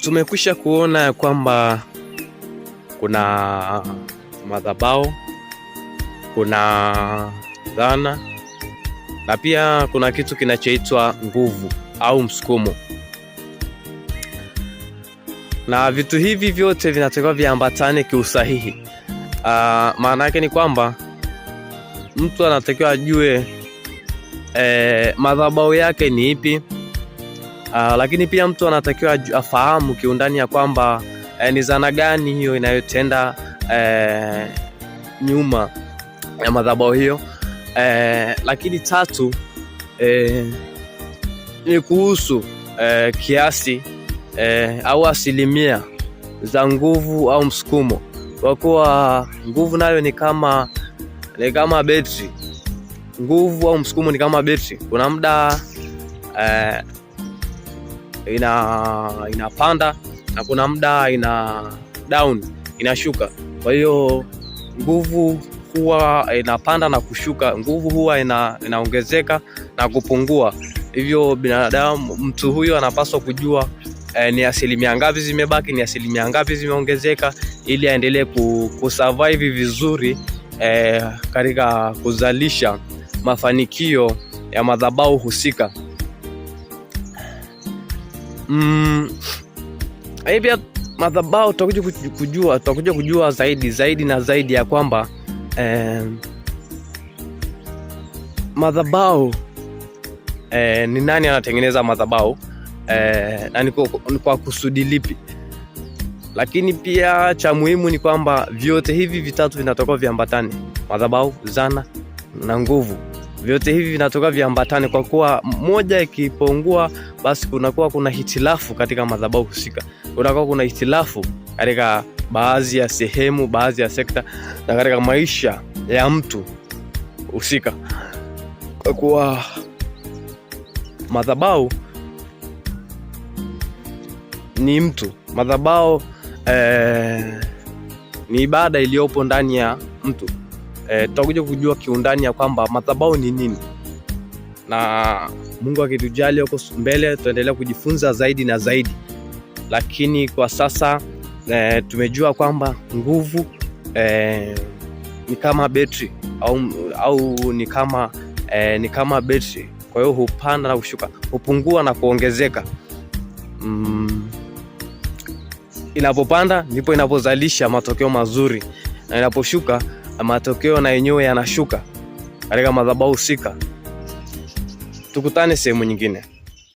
Tumekwisha kuona ya kwamba kuna madhabahu, kuna dhana na pia kuna kitu kinachoitwa nguvu au msukumo, na vitu hivi vyote vinatakiwa viambatane kiusahihi. Maana yake ni kwamba mtu anatakiwa ajue madhabahu yake ni ipi. Lakini pia mtu anatakiwa afahamu kiundani ya kwamba ni zana gani hiyo inayotenda nyuma ya madhabahu hiyo. Lakini tatu ni kuhusu kiasi au asilimia za nguvu au msukumo, kwa kuwa nguvu nayo ni kama betri. Nguvu au msukumo ni kama betri. Kuna muda inapanda na kuna muda ina down, inashuka. Kwa hiyo nguvu huwa inapanda na kushuka, nguvu huwa inaongezeka na kupungua. Hivyo binadamu, mtu huyo anapaswa kujua ni asilimia ngapi zimebaki, ni asilimia ngapi zimeongezeka, ili aendelee kusurvive vizuri katika kuzalisha mafanikio ya madhabahu husika. Pia madhabahu tutakuja kujua zaidi zaidi na zaidi ya kwamba madhabahu ni nani anatengeneza madhabahu na ni kwa kusudi lipi. Lakini pia cha muhimu ni kwamba vyote hivi vitatu vinatoka viambatane: madhabahu, zana na nguvu. Vyote hivi vinatoka viambatane, kwa kuwa moja ikipungua, basi kunakuwa kuna hitilafu katika madhabahu husika, kunakuwa kuna hitilafu katika baadhi ya sehemu, baadhi ya sekta na katika maisha ya mtu husika, kwa kuwa madhabahu ni mtu, madhabahu ni ibada iliyopo ndani ya mtu. Tutakuja kujua kiundani ya kwamba madhabahu ni nini, na Mungu akitujali huko mbele tutaendelea kujifunza zaidi na zaidi, lakini kwa sasa tumejua kwamba nguvu ni kama betri au ni kama betri. Kwa hiyo hupanda na kushuka, hupungua na kuongezeka. Inapopanda ndipo inapozalisha matokeo mazuri, na inaposhuka matokeo na yenyewe yanashuka katika madhabahu husika. Tukutane sehemu nyingine.